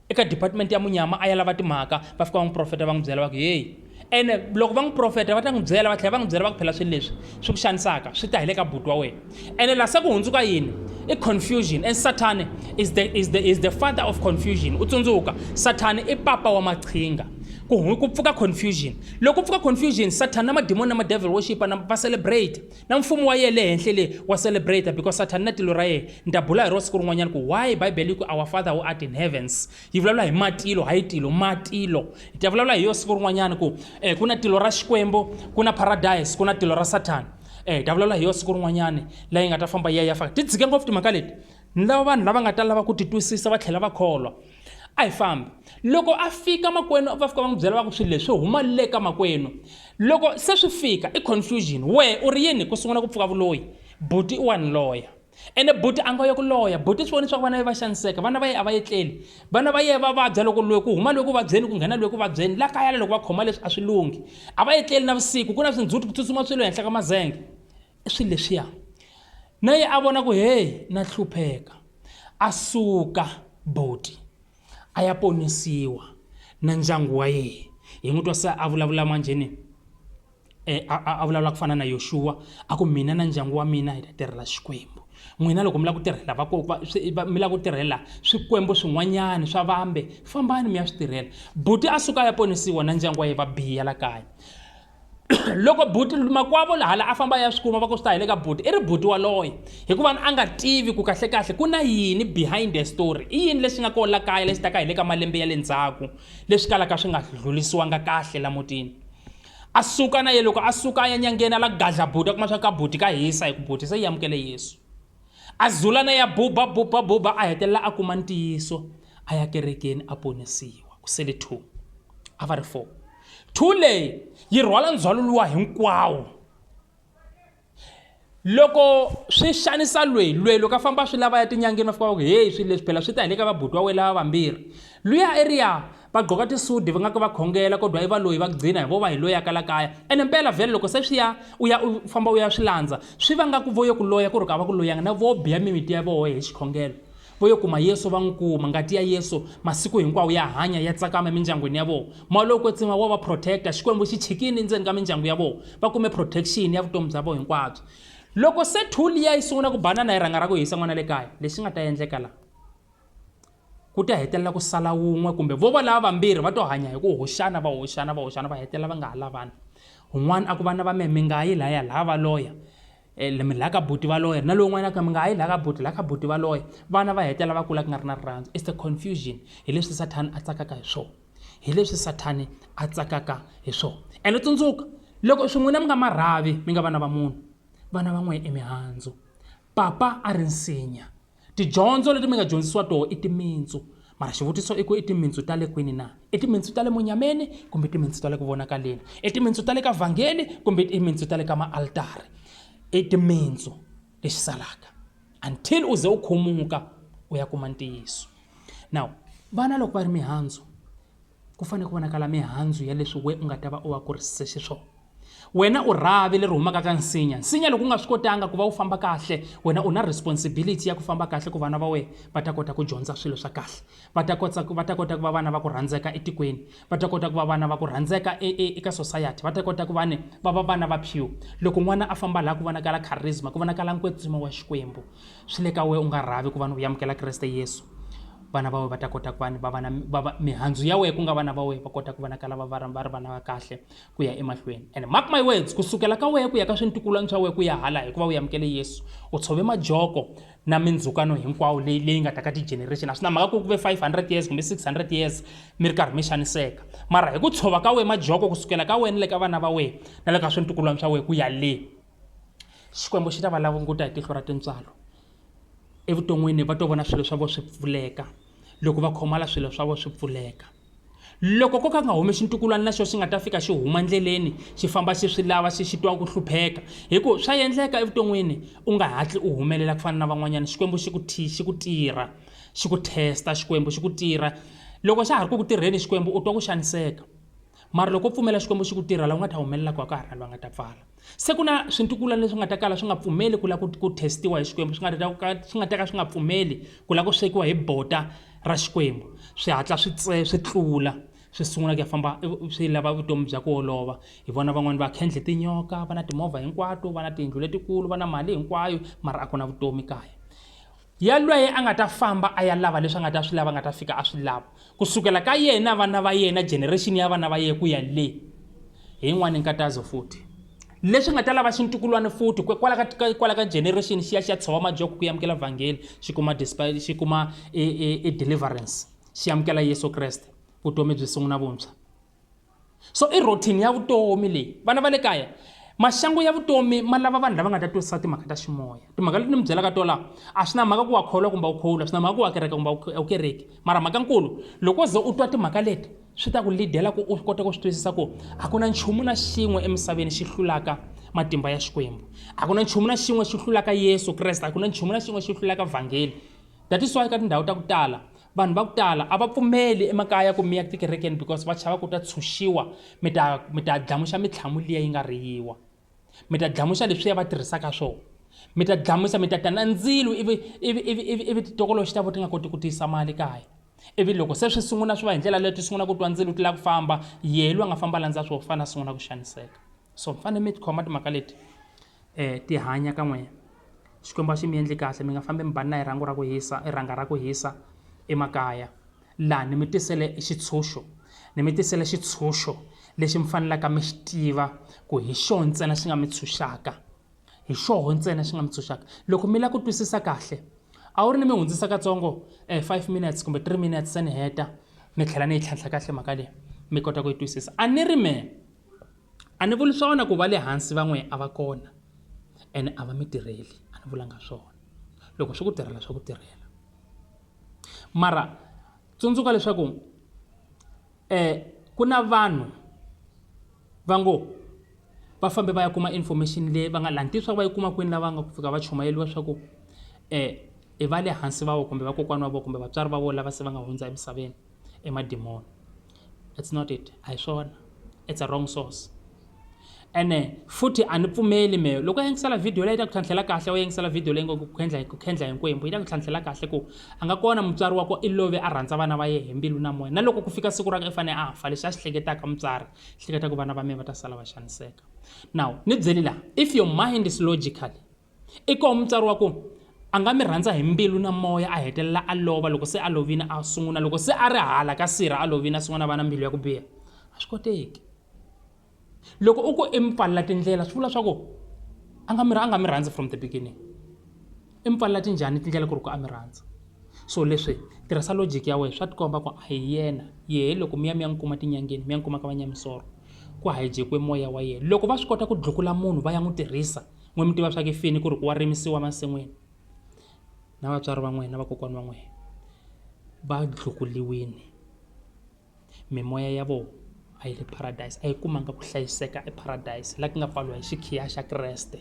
eka department ya munyama a ya lava timhaka va fika va n'wi profeta va n'wi byela va ku heyi ene loko va n'wi profeta va ta n'wi byela va tlhela va n'wi byela va ku phela swilo leswi swi ku xanisaka swi ta hi le ka buti wa wena ene laha se ku hundzuka yini i confusion and sathane is the, is the, is the father of confusion u tsundzuka sathane i papa wa maqhinga ku ku pfuka confusion loko ku pfuka confusion sathane na madimoni na ma-devil worship na va celebrate na mfumo wa yena le henhla le wa celebrate because sathane na tilo ra yena ni ta bula hi ro siku rin'wanyana ku why bibele yi ku our father who art in heavens yi vulavula hi matilo hayi tilo matilo hi ta vulavula hi yo siku rin'wanyana ku eh, ku na tilo ra xikwembu ku na paradise ku na tilo ra sathana eh, hi ta vulavula hi yo siku rin'wanyana leyi nga ta famba yi ya ya faka ti dzike ngopfu timhaka leti ni lava vanhu lava nga ta lava ku ti twisisa va tlhela va kholwa a hi fambi loko a fika makwenu va fika va n'wi byela va ku swilo leswi huma le ka makwenu loko se swi fika i confusion we u ri yini ku sungula ku pfuka vuloyi buti i wa ni loya ene buti a nga ya ku loya buti swi vona leswaku vana va xaniseka vana va ye a va etleli vana va ye va vabya loko loyi ku huma loyi ku vabyeni ku nghena loyi ku vabyeni la kaya loko va khoma leswi a swi lunghi a va etleli navusiku ku na swindzhuti ku tsutsuma swilo henhla ka mazenge i swilo leswiya na ye a vona ku heyi na hlupheka a suka buti a ya ponisiwa na ndyangu wa yena hi n'wi twa se a vulavula manjheni eh, a, a vulavula ku fana na Yoxuwa a ku mina na ndyangu wa mina hi ta tirhela Xikwembu n'wina loko mi lava ku tirhela va mi lava ku tirhela swikwembu swin'wanyana swa vambe fambani mi ya swi tirhela buti a suka a ya ponisiwa na ndyangu wa yena va biya la kaya loko buti makwavo hala a famba a ya swi kuma va ku swi ta hi le ka buti i ri buti waloye hikuva a nga tivi ku kahlekahle ku na yini behind the story i yini lexi nga kona la kaya lexi taka hi le ka malembe ya le ndzhaku leswi kalaka swi nga dlulisiwanga kahle la mutini a suka na ye loko a suka a ya nyangeni a la gadla buti a kuma swa ka buti ka hisa hi ku buti se yi amukele yesu a zula na ya buba buba buba a hetelela a kuma ntiyiso a ya kerekeni a ponisiwa ku sele 2 a va ri 4. Two leyi yi rhwala ndzhwalo luwa hinkwawo. Loko swi xanisa lweyi lweyi loko a famba swi lava ya tinyangeni va fika va ku heyi swilo leswi phela swi ta hi le ka vabuti wa wena lava vambirhi. Luya eriya va gqoka tisudi va nga ku va khongela kodwa i valoyi va gcina hi vo va hi loya kala kaya. Ene mpela vhele loko se swi ya u ya u famba u ya swi landza swi va nga ku vo yo ku loya ku ri ka va ku loyanga na vo biya mimiti ya voho hi xikhongelo. Vo yo kuma Yesu va n'wi kuma, ngati ya Yesu masiku hinkwawo ya hanya ya tsakama emindyangwini ya vona. Moya lowo Kwetsima wa va protect-a, Xikwembu xi chikini endzeni ka mindyangu ya vona, va kume protection ya vutomi bya vona hinkwabyo. Loko se two liya yi sungula ku banana hi rhanga ra ku hisa n'wana le kaya, lexi nga ta endleka la ku ta hetelela ku sala wun'we kumbe vo va lava vambirhi va to hanya hi ku hoxana va hoxana va hoxana va hetelela va nga ha lavani. Un'wana a ku vana va mehe mi nga yi lahaya laha va loya. Eh, mi laha ka buti va loya na lowun'wana a ku mi nga ha yi laha ka buti laha ka buti va loya vana va hetelela va kula ku nga ri na rirhandzu it's the confusion hi leswi sathani a tsakaka hi swona hi leswi sathani a tsakaka hi swona ene tsundzuka loko swi n'wina mi nga marhavi mi nga vana va munhu vana va n'wehe i mihandzu papa a ri nsinya Tidyondzo leti mi nga dyondzisiwa toho i timintsu. Mara xivutiso i ku i timintsu ta le kwini na? I timintsu ta le munyameni kumbe i timintsu ta le ku vonakaleni? I timintsu ta le ka vhangeli kumbe i timintsu ta le ka maaltari? I timintsu lexi salaka until u ze u khumuka u ya kuma ntiyiso. Now vana loko va ri mihandzu ku fanele ku vonakala mihandzu ya leswi we u nga ta va u va kurisise xiswona. Wena u rhavi leri humaka ka nsinya. Nsinya loko u nga swi kotanga ku va wu famba kahle, wena u na responsibility ya ku famba kahle ku vana va wena va ta kota ku dyondza swilo swa kahle. Va ta kota va ta kota ku va vana va ku rhandzeka etikweni, va ta kota ku va vana va ku rhandzeka e, e, eka society, va ta kota ku va ni va va vana va pure. Loko n'wana a famba laha ku vonakala charisma, ku vonakala nkwetsimo wa Xikwembu, swi le ka wena u nga rhavi ku va u amukela Kreste Yesu. Vana va wena va ta kota ku va va va na va va mihandzu ya wena ku nga vana va wena va kota ku vonakala va va va ri vana va kahle. Ku ya emahlweni. And mark my words, ku sukela ka wehe ku ya ka swintukulwana swa wehe ku ya hala hikuva u amukele Yesu, u tshove majoko na mindzhukano hinkwawo leyi leyi nga ta ka ti-generation. A swi na mhaka ku ku ve 500 years kumbe 600 years mi ri karhi mi xaniseka. Mara hi ku tshova ka wehe majoko ku sukela ka wena na le ka vana va wena na le ka swintukulwana swa wehe ku ya le, Xikwembu xi ta va languta hi tihlo ra tintswalo. Evuton'wini va to vona swilo swa vona swi pfuleka. Loko va khomala swilo swa vona swi pfuleka. Loko ko ka ku nga humi xintukulwana na xona xi nga ta fika xi huma ndleleni xi famba xi swi lava xi xi twa ku hlupheka hi ku swa endleka evuton'wini u nga hatli u humelela ku fana na van'wanyana Xikwembu xi ku xi ku tirha xi ku test-a Xikwembu xi ku tirha loko xa ha ri ku ku tirheni Xikwembu u twa ku xaniseka mara loko u pfumela Xikwembu xi ku tirha la u nga ta humelela kona ka ha ri na loyi a nga ta pfala. Se ku na swintukulwana leswi nga ta kala swi nga pfumeli ku lava ku test-iwa hi Xikwembu swi nga ta ka swi nga ta ka swi nga pfumeli ku lava ku swekiwa hi bota ra Xikwembu swi hatla swi swi tlula swi sungula ku ya famba swi lava vutomi bya ku olova hi vona van'wani va khendle tinyoka va na timovha hinkwato va na tiyindlu letikulu va na mali hinkwayo mara a ku na vutomi kaya. Yalweye a nga ta famba a ya lava leswi a nga ta swi lava a nga ta fika a swi lava kusukela ka yena vana va yena generation ya vana va yena ku ya le hi yin'wana nkatazo futhi leswi nga ta lava xintukulwana futhi kwala ka kwala ka generation xi ya xi ya tshova majoko ku amukela vhangeli xi kuma xi kuma e, e, e deliverance xi amukela Yesu Kreste vutomi byi sungula vuntshwa. So i routine ya vutomi leyi. Vana va le kaya, maxangu ya vutomi ma lava vanhu lava nga ta twisisa timhaka ta ximoya. Timhaka leti ni mi byelaka to la, a swi na mhaka ku wa kholwa kumbe a wu kholwi, a swi na mhaka ku wa kereke kumbe a wu kereki. Mara mhaka nkulu, loko wo ze u twa timhaka leti, swi ta ku lead-ela ku u kota ku swi twisisa ku a ku na nchumu na xin'we emisaveni xi hlulaka matimba ya Xikwembu. A ku na nchumu na xin'we xi hlulaka Yesu Kreste, a ku na nchumu na xin'we xi hlulaka vhangeli. That is why ka tindhawu ta ku tala Vanhu va ku tala a va pfumeli emakaya ku mi ya tikerekeni because va chava ku ta tshunxiwa mi ta mi ta dlamuxa mintlhamu liya yi nga rhiyiwa mi ta dlamuxa leswiya va tirhisaka swona mi ta dlamuxa mi ta ta na ndzilo ivi ivi ivi ivi ivi titokoloxi ta vona ti nga koti ku tiyisa mali kaya ivi loko se swi sungula swi va hi ndlela leyo ti sungula ku twa ndzilo ti lava ku famba yehe loyi a nga famba landza swo fana a sungula ku xaniseka so mi fanele mi tikhoma timhaka leti ti hanya ka n'wina. Xikwembu a xi mi endli kahle mi nga fambi mi bani na hi rhangu ra ku hisa i rhanga ra ku hisa emakaya laha ni mi tisele xitshunxo ni mi tisele xitshunxo lexi mi fanelaka mi xi tiva ku hi xona ntsena xi nga mi tshunxaka hi xoho ntsena xi nga mi tshunxaka loko mi lava ku twisisa kahle a wu ri ni mi hundzisa katsongo 5 minutes kumbe 3 minutes se ni heta ni tlhela ni yi tlhantlha kahle mhaka leyi mi kota ku yi twisisa a ni ri mehe A ni vuli swona ku va le hansi va n'we a va kona ene a va mi tirheli a ni vulanga swona loko swi ku tirhela swa ku tirhela mara tsundzuka leswaku ku na vanhu. Va ngo va fambe va ya kuma information leyi va nga laha ntiyiso va yi kuma kwini lava nga fika va chumayeriwa swa ku i va le hansi va vona kumbe vakokwana va vona kumbe vatswari va vona lava se va nga hundza emisaveni i madimoni it's not it a hi swona it's a wrong source ene futhi a ni pfumeli me loko u yingisela video leyi ta ku tlhantlhela kahle u yingisela video leyi ngo ku khendla ku khendla hinkwembu yi ta ku tlhantlhela kahle ku a nga kona mutswari wa ku i love a rhandza vana va yehe hi mbilu na moya na loko ku fika siku ra ku i fanele a fa lexi a xi hleketaka mutswari hleketa ku vana va mina va ta sala va xaniseka now ni byeli laha if your mind is logical i koho mutswari wa ku a nga mi rhandza hi mbilu na moya a hetelela a lova loko se a lovile a sungula loko se a ri hala ka sirha a lovile a sungula va na mbilu ya ku biha a swi koteki loko u ku i mi pfalela tindlela swi vula swa ku a nga mi a nga mi rhandzi from the beginning i mi pfalela tinjhani tindlela ku ri ku a mi rhandza so leswi tirhisa logic ya wena swa tikomba ku a hi yena yehe loko mi ya mi ya n'wi kuma tinyangeni mi ya n'wi kuma ka vanyamisoro ku hijack-iwe moya wa yena loko va swi kota ku dlukula munhu va ya n'wi tirhisa n'we mi tiva swa ku fini ku ri ku wa rimisiwa masin'wini na vatswari va n'wina na vakokwana va n'wina va dlukuliwini mimoya ya vona a yi le paradise a yi kumanga ku hlayiseka eparadise la ku nga pfaliwa hi xikhiya xa Kreste.